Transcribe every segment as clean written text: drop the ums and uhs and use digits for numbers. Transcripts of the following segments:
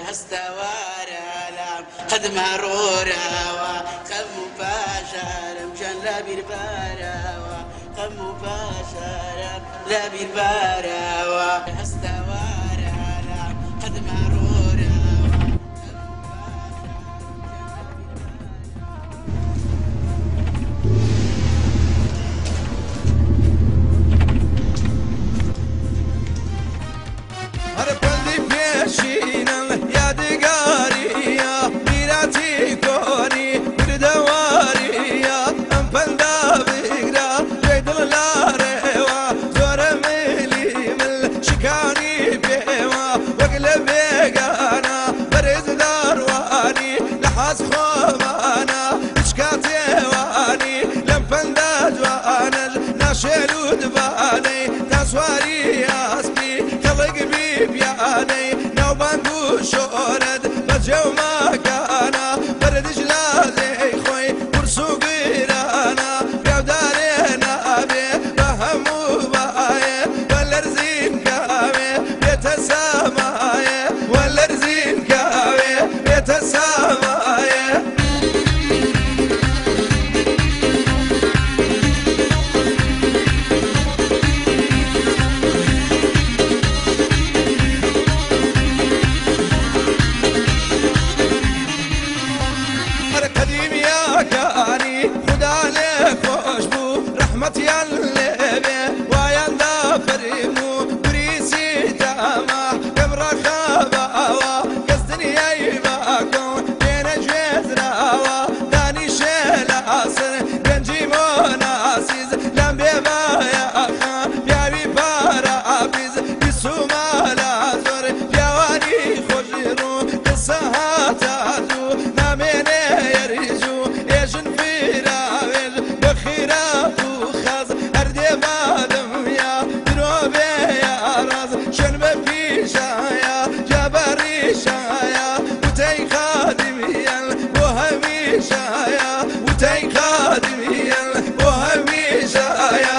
هەستەوارە قەد مەڕۆرەوە خەم و پاژارم ژیان لە بیربارەوە خەم و پاژارم لە بیربارەوە هەستەوارە قەد مەڕۆرەوە. هەر پەندی پێشینن یادگاریە میراتی کۆنی بردەواریە ئەم پەندا بگرە جێی دڵ لارێوە زۆرە ملی مل شکانی پێوە وەک لە بێگانە بەرز داڕوانی لە حەز خۆمانە هیچ کاتێوانی لەم پەندا جوانەش ناشێل و دبانەی تا سواری ئاسپی خەڵک بیبیانەی ناوبانگ و شۆرەت بەجێ و ماکانە بەردش لازەی خۆی قورس و گرانە پیاودارێ نابێ بە هەموو بایێ بە لەرزین کاوێ بێتە سامایێ وە لەرزین کاوێ بێتە سامایێ. هەر قەدیم یاکانی خودا لێ خۆش بوو ڕەحمەتیان لێبێ وایان دا فەرموو بریسی تاما پێم ڕەخاباوە کەس دنیای باکۆن پێنە گوێزراوە دانیشێ لاسر گەنجی مۆناسیز لام بێ بایەخە پیاوی پارابیز بیسومالە زۆر پیاوانی خۆشی ڕوو قسە هاتازوو نامێنێ یەریزوو ئێژن فیراوێژ بە خیرات و خەز هەردێ بادمیا درۆ بێ یاڕاز شوێن بە پیشایە جابەڕیشایە وتەی خادمیان بۆ هەمیشایە وتەی خادمیان بۆ هەمیشایە.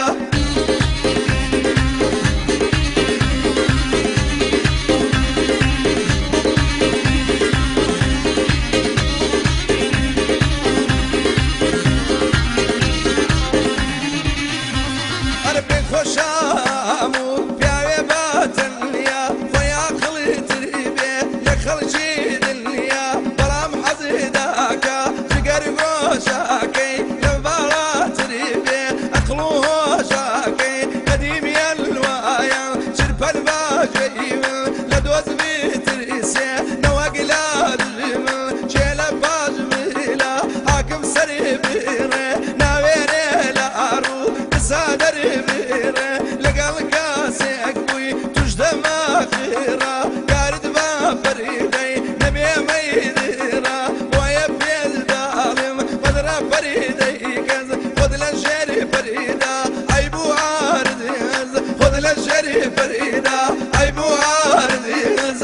هەر پێ خۆشام و پیاوێ باتەنیا خۆی عەقڵی تری بێ لە خەڵکی دنیا بەڵام حەزی داکا جگەر گۆشاکەی لەم باڵاتری بێ ئەقڵ و هۆشاکەی قەدیمیان وایە چرپەل باجێی من لە دۆز بیترسێ نەوەک لا دژی من کێ لە پاش میلا حاکم سەری بیڕێ ناوێنێ لە ئاڕوو قسە دەربیڕێ لەگەڵ کاسێک بووی توش دەماخیڕە کارت بە فەریدەی نەبێ مەیدیڕە بۆیە پێت داڵێم بەدرە فەریدەی کەس خۆت لە ژێری فەریدا عەیب و عاردیز خۆت لە ژێری فەریدا عەیب و عاردیز.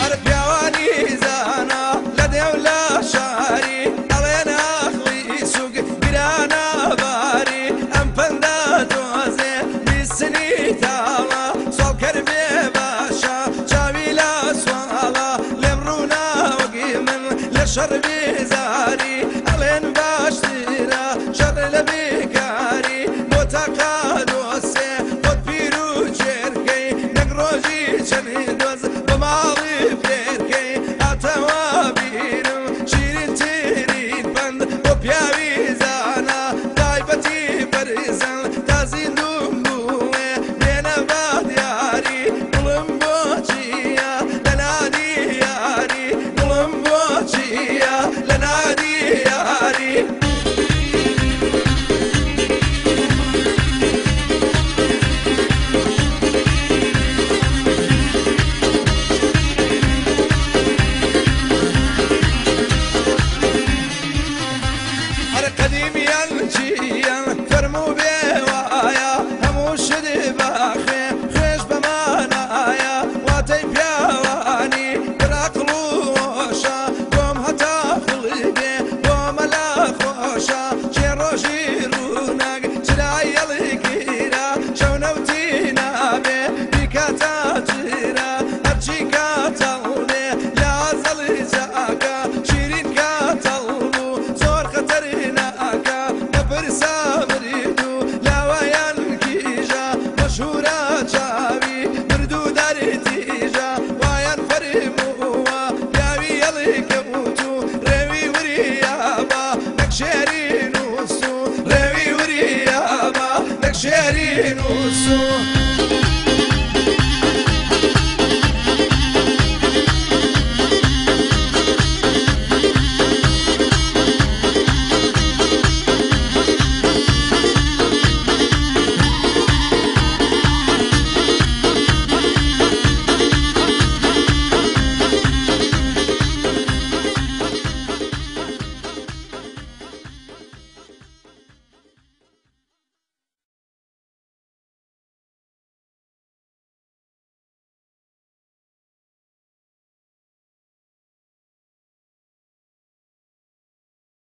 هەر پیاوانی زانا لە دێو لە شاری ئەڵێن ئاخڵی سوک گرانە باری ئەم پەندا تۆزێ بیستنی تاڵە سواڵکەر بێ باشە چاوی لە سواڵە لێم ڕووناوەگی من لە شەڕ بێزاری ئەڵێن باشترە شەڕ لە بێکاری بۆ تاقادۆسێ خۆت پیر و چێرکەی نەک ڕۆژی چەنی دۆز بە ماڵی فێرکەی هاتەوە بیرم شیرین تیرین پەند بۆ پیاوی زانا تایبەتی بەرزن تا زیندوم بووێ بێنە بە دیاری دڵم بۆ چییە لە نادی یاری دڵم بۆ چییە لە نادی یاری. هەر قەدیمیان چییان فەرموو بێ وایە هەموو شت باخێ خوێش بەمانایە واتەی پیاوانی پڕ عەقڵ و بینووسو.